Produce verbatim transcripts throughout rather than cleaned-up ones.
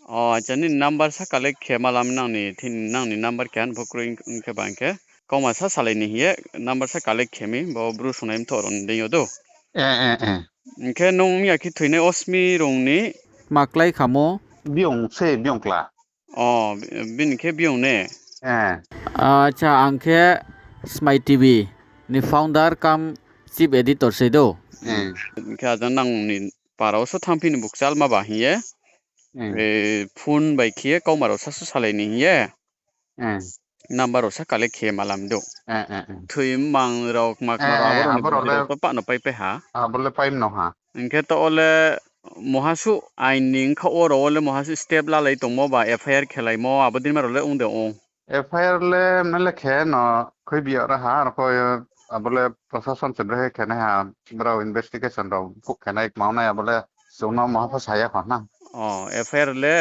O, acha, nini number sa collect khe malam nang ni, nang ni number keha pho kroi ong khe ba hing khe. Kauma sa salai ni hing ye number sa collect khe mi, bo bru sungnai mthoh rao ni deing yo do. Hing khe nung miya khe thoinai Osmi Rung ni ma klái khamo? Biyong se, biyong kla. O, bini khe biyong ne? Acha, ang khe Smai T V ni founder cum chief editor se do. Hing khe ajang nang ni para wo so thanngphi ni bukchal ma ba hing ye. Phone bai khe ye kauma rao sa su salai ni hing ye. Number rao sa collect khe malam do. Thoi mang rao, kma kma rao, abo rao ni brouh rao to pah no paipai ha. Hing khe taoh wo le muha suh ain ni ongkha wo rao wo le muha suh step lalai tongmo ba F I R khelaimo abo dei ma rao le ong de ong? F I R le mle khe no khuibi ya ra ha, arpho abo le prosason se brekhe khenai ha, brao investigation rao phuh khenai kma ong nai, abo le chung no muha pho sa ya kho na. O, F I R le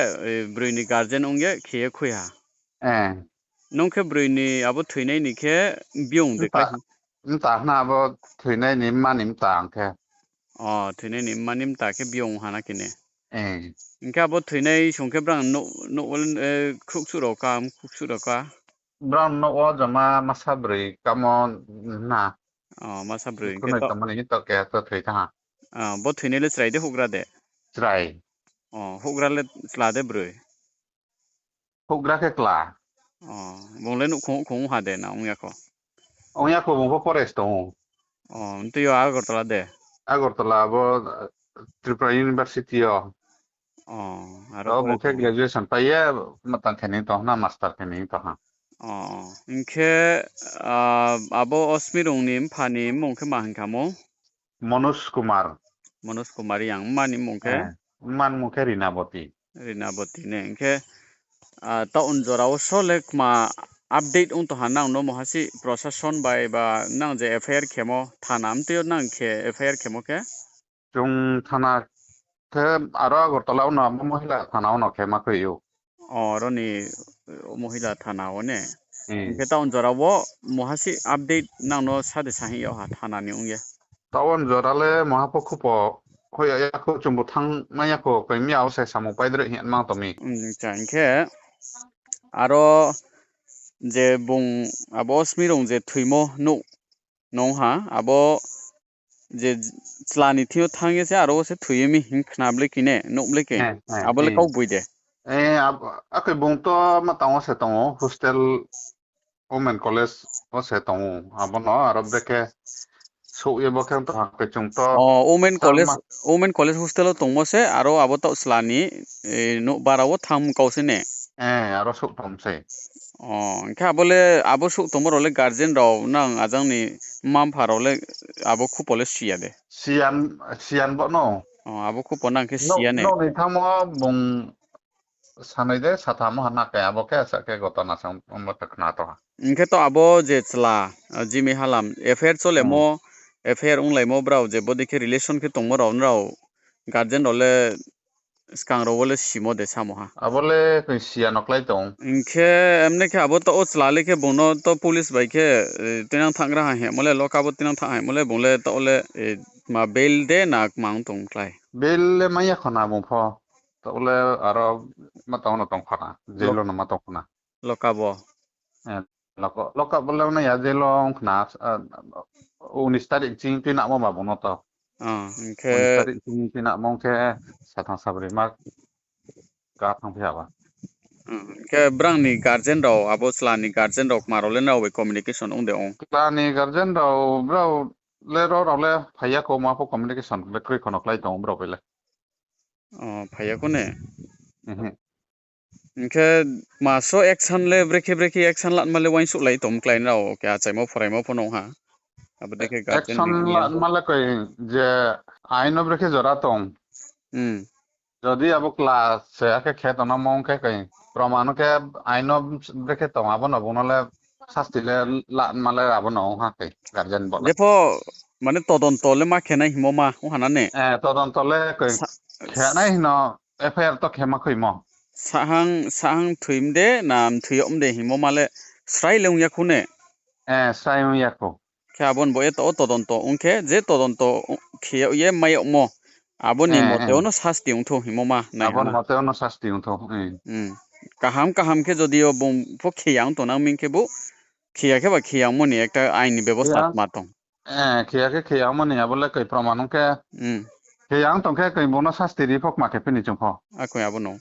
broi ni guardian ong ye khe ye khui ha. Nung khe broi ni abo thoinai ni khe biyong de klái? Mta hna abo thoinai ni mma ni mta ang khe. O, thoinai ni mma ni mta khe biyong ha na khe ne. Hing khe abo thoinai song khe brang nouh wo le khruhsuh rao ka, khruhsuh rao ka? Brang nouh wo joma masa broi kamo na. O, masa broi khe to tongmo ni to keha to thoi thanng ha. Bo thoinai le chrai de houhgra de? Chrai. O, houhgra le chla de broi? Houhgra khe kla. O, bung le nouhkhong houhkhong ong ha de na ong ya kho? Ong ya kho, bung pho forest tong ou. O, tui yo Agartala de? Agartala abo Tripura University yo. O, aro bung khe graduation pai ye matang khe ni tong ha na, master khe ni tong ha. O, hing khe abo Osmi Rung ni mpha ni mmung khe ma hing khamo? Manoj Kumar. Manoj Kumar Reang, mma ni mmung khe? Mma ni mmung khe Rinaboti. Rinaboti ne, hing khe taoh ni jora wo so le kma update ong tong ha nang no muha si prosason bai ba nang je F I R khemo thana mtui yo nang khe F I R khemo khe? Chung thana khe aro Agartala wo no abo mohila thana wo no khe ma khe ou. O, aro ni mohila thana wo ne. Hing khe taoh ni jora wo muha si update nang no sa de sa hing yag ha thana ni ong ye? Taoh ni jora le muha pho khupo hoih ya kho, chung bo thanngmai ya kho, koi mi ya wo se samung paidroih hing ye mang tong mi. Hing khe aro je bung abo Osmi Rung je thoimo nouh nung ha, abo je chla ni thing yo thanng ye se aro wo se thoi ye mi hing khna ble khe ne, nouh ble khe. Abo le kaugboi de? Akhe bung to matang wo se tong ou, hostel, women college wo se tong ou. Abo no aro brekhe souh ye bo khe tong ha khe chung to. O, women college hostel wo tongmo se aro abo taoh chla ni nouh bara wo thanng kau se ne? Aro souh tong se. O, hing khe abo le, abo souh tongmo rao le guardian rao nang ajang ni mma mpha rao le abo khupo le si ya de? Si ya bo no. O, abo khupo nang khe si ya ne? Nouh ni thanngmo bung sanai de satham ha na khe, abo khe asa khe gotona se ongmo khe khna tong ha. Hing khe to abo je chla, Jimmy Halam, F I R cholemo, F I R onglaimo brao je bodei khe relation khe tongmo rao nrao guardian rao le skang rao wo le simo de samo ha? Abo le koi si ya no klái tong. Hing khe emne khe abo taoh wo chla le khe bung no to police bai khe tuinang thanng gra ha hingmo le, lock up wo tuinang thanng hingmo le, bung le taoh le ma bail de na kma ong tong klái? Bail le mai ya kho na bung pho. Taoh le aro ma tong no tong kho na, jail wo no ma tong kho na. Lock up wo? Lock up wo le nai ya, jail wo ong kho na, unis tarik ching tuinangmo ba bung no to. Unis tarik ching tuinangmo ong khe satham sabri ma ka thanngphi ha ba. Hing khe brang ni guardian rao, abo chla ni guardian rao kma rao le nrao bai communication ong de ong? Chla ni guardian rao brao le ro rao le phai ya kho, ma pho communication le kroi kho no klái tong brao bai le. O, phai ya kho ne? Hing khe ma so action le brekhe brekhe action latma le uaingsouh lai tong klái nrao, khe achaimo phraimo pho nung ha. Abo dei khe guardian action latma le koi je ain no brekhe jora tong. Jodi abo kla se akhe khe tongnangmo ong khe koi, proman no khe ain no brekhe tong, abo no bung no le sasti le latma le abo no ong ha khe guardian bo le. Jepho mane todonto le ma khe nai hingmo ma ong ha na ne? Todonto le koi khe nai hing no F I R to khe ma khoimo. Sahang, sahang thoi mde na mthoi yag mde hingmo ma le srai le ong ya kho ne? Srai ong ya kho. Khe abo ni bo ye to todonto ong khe, je todonto khe yag ye mai yagmo, Abo ni mote o no sasti ong thou hingmo ma nai ha na. Abo ni mote o no sasti ong thou. Kaham kaham khe jodi yo bung pho khe ya ong tongnang ming khe bo, khe ya khe ba khe ya ongmo ni ekta ain ni bebosta tma tong? Khe ya khe khe ya ongmo ni abo le koi proman ong khe. Khe ya ong tong khe koi bung no sasti ri pho kma khe phi ni chung pho. Akoi abo no.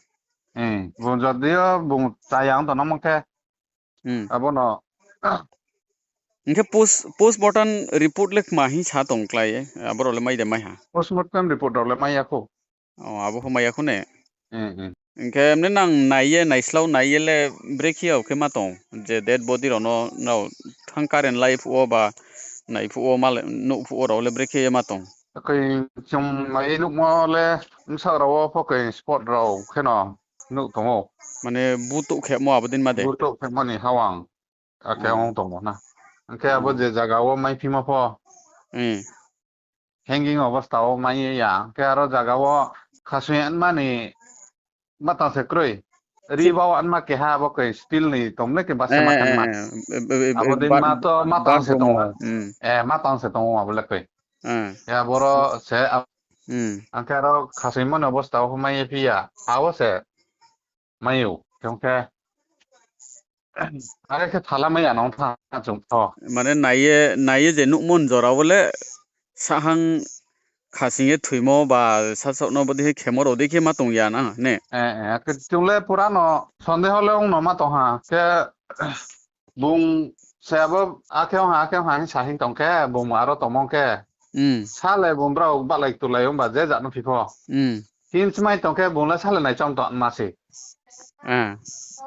Bung jodi yo bung cha ya ong tongnang ming khe. Abo no. Hing khe post, postmortem report le kma hing sa tong klái ye, abo rao le mai de mai ha? Postmortem report rao le mai ya khou. O, abo pho mai ya khou ne? Hing khe emne nang nai ye, naislau nai ye le brekhe yag khe ma tong, je dead body rao no, no, thanng current lai phuh wo ba, nai phuh wo, ma le, nuh phuh wo rao le brekhe ye ma tong? Koi chung nai ye nuhmo le, bsa rao wo pho koi spot rao khe no nuh tong ou. Mane butouh khemo abo dei ma de? Butouh khemo ni hawang. Akhe ong tongmo na. Hing khe abo je zaga wo maiphimo pho hanging obosta wo mai ye ya. Hing khe aro zaga wo khasoi anma ni matang se kroi. Ri bau anma keha abo koi steel ni tong le khe ba se ma thanngma. Abo dei ma to matang se tong ou. Matang se tong ou abo le koi. Ya boro se, ang khe aro khasoimo ni obosta wo pho mai ye phi ya. Ha wo se mai ou. Khe ong khe, are khe thala mai ya nang tha chung pho. Mane nai ye, nai ye je nuhmo ni jora wo le sahang khasing ye thoimo ba sasaoh no bodei khe khemo rao dei khe ma tong ya na ne? Akhe chung le pura no sondeho le ong no ma tong ha. Khe bung se abo akhe ong ha, akhe ong ha hing sa hing tong khe, bung aro tongmo khe. Sa le bung brao bahlai ktulai ong ba je jat no phi pho. Hing smai tong khe bung le sa le naichom tong ma se.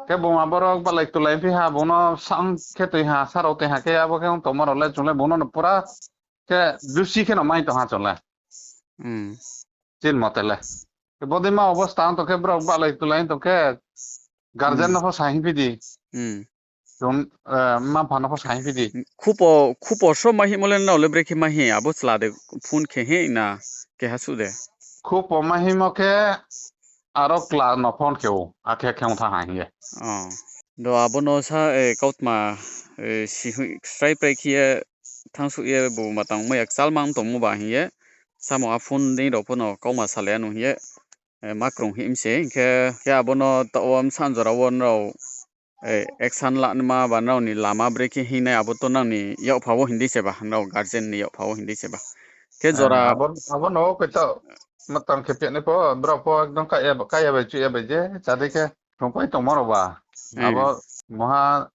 Khe bung aboro bahlai ktulai phi ha, bung no sa khe tui ha, sa rao tui ha khe abo khe ong tongmo rao le chung le bung no pura khe dusi khe no mai tong ha chung le. Chini mote le. Khe bodei ma obosta ong tong khe brao bahlai ktulai ong tong khe guardian no pho sa hing phi di. Chung, mma mpha no pho sa hing phi di. Khupo, khupo so mai hingmo le nrao le brekhe mai hing, abo chla de phone khe hing na keha suh de? Khupo mai hingmo khe aro chla no phone khe ou, akhe khe ong thanng ha hing ye. Do abo no sa, kautma, sihoi srai prai khe ye thanngsuh ye bo matang mai ya kchalma ong tongmo ba hing ye, samo a phone dei rao pho no kauma salai ya no hing ye, ma krung hing mi se, hing khe, khe abo no taoh wo bsa jora wo nrao action lanma ba nrao ni lama brekhe hing nai abo to nang ni yakpha wo hing di se ba, nrao guardian ni yakpha wo hing di se ba. Khe jora abo no koi taoh matang khe phehnai pho, brao pho ekdom kaya bai chuh ya bai je, chá dei khe, songpai tongmo rao ba. Abo mungha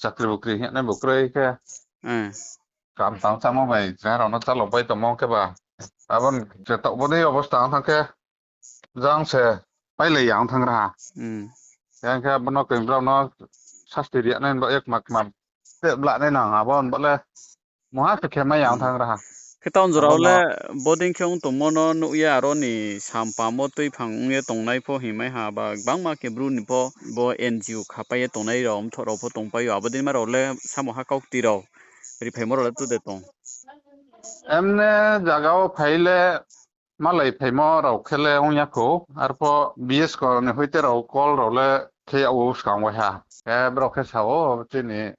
chakri bukri hingnai bo kroi khe. Kam tang chámo bai, je rao no chálopai tongmo khe ba. Abo ni je taoh bodei obosta ong thanng khe, jang se pailai ya ong thanng ra ha. Yang khe abo no koi brao no sasti ri ya nai ba ye kma kma te bla nai nang abo bo le mungha se khe mai ya ong thanng ra ha. Khe taoh jora wo le bodei khe ong tongmo no nuh ye aro ni sampamo tuiphang ong ye tongnai pho hingmai ha ba gbangma khe bru ni pho bo N G O khapai ye tongnai rao, mthoh rao pho tongpai ou, abo dei ma rao le samo ha kaukti rao riphaimo rao le tu de tong? Emne zaga wo phai le malai phaimo rao khe le ong ya khou, arpho B S K ni hoite rao call rao le khe yag ou skang wai ha. Khe brao khe sa ou, chini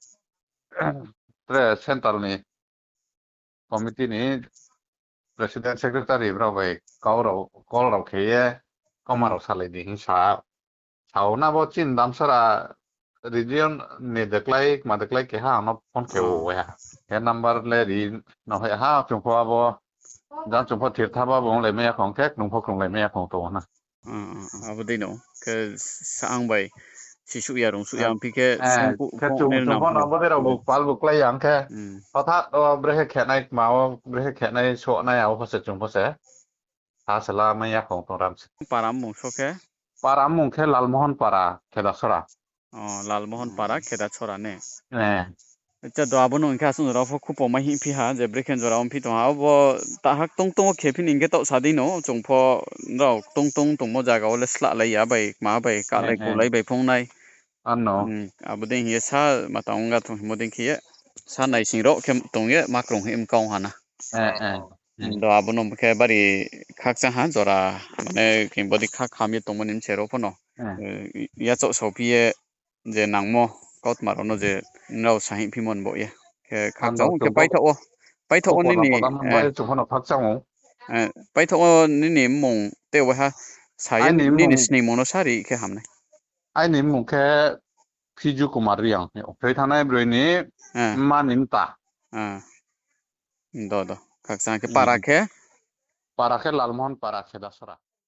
tre central ni committee ni president secretary brao bai kau rao, call rao khe ye, kauma rao salai di hing sa, sa ou na bo chini Damsara region ni deklái, kma deklái keha ang no phone khe ou wai ha. Khe number le ri no hoih ha, chung pho abo, jang chung pho thir tha ba bo onglai mai ya khong khe, krung pho krunglai mai ya khong tong ou na. Abo dei no, khe sa ang bai, sisuh ya, rungsuh ya, ongphi khe, khe chung, chung pho no bo dei rao bo pal bo klái ya ong khe, hothat o brekhe khenai, kma o brekhe khenai, sohnai, abo pho se chung pho se. Ha se la mai ya khong tong ram se. Para mmung so khe? Para mmung khe Lalmohon Para, Khedasora. O, Lalmohon Para, Khedasora ne? Acha, do abo no hing khe asung jora pho khupo mai hing phi ha, je brekhe jora ongphi tong ha, abo taha tong tong wo khe phi ni hing khe taoh sa dei no, chung pho nrao tong tong tongmo zaga wo le slahlai ya bai, kma bai, kahlai kulai bai phung nai. Abo dei hing ye sa matang ong ga tong hingmo dei khe ye, sa naising rao khe tong ye, ma krung hing mkau ha na. Do abo no khe bari khakchang ha jora, mane khe bodei kha kham ye tongmo ni bse rao pho no. Yachaoh saophi ye je nangmo kautma rao no je nrao sa hing phimo ni baoh ye. Khe khakchang ou, khe paithaoh wo, paithaoh wo nini, chung pho no khakchang ou. Paithaoh wo nini mmung tei waiha sa ye, nini sningmung no sa ri khe ham nai. Aini mmung khe Phiju Kumar Reang. Thoi thanngnai broi ni mma ni mta. Do, do. Khakchang khe para khe? Para khe Lalmohon para, Khedasora.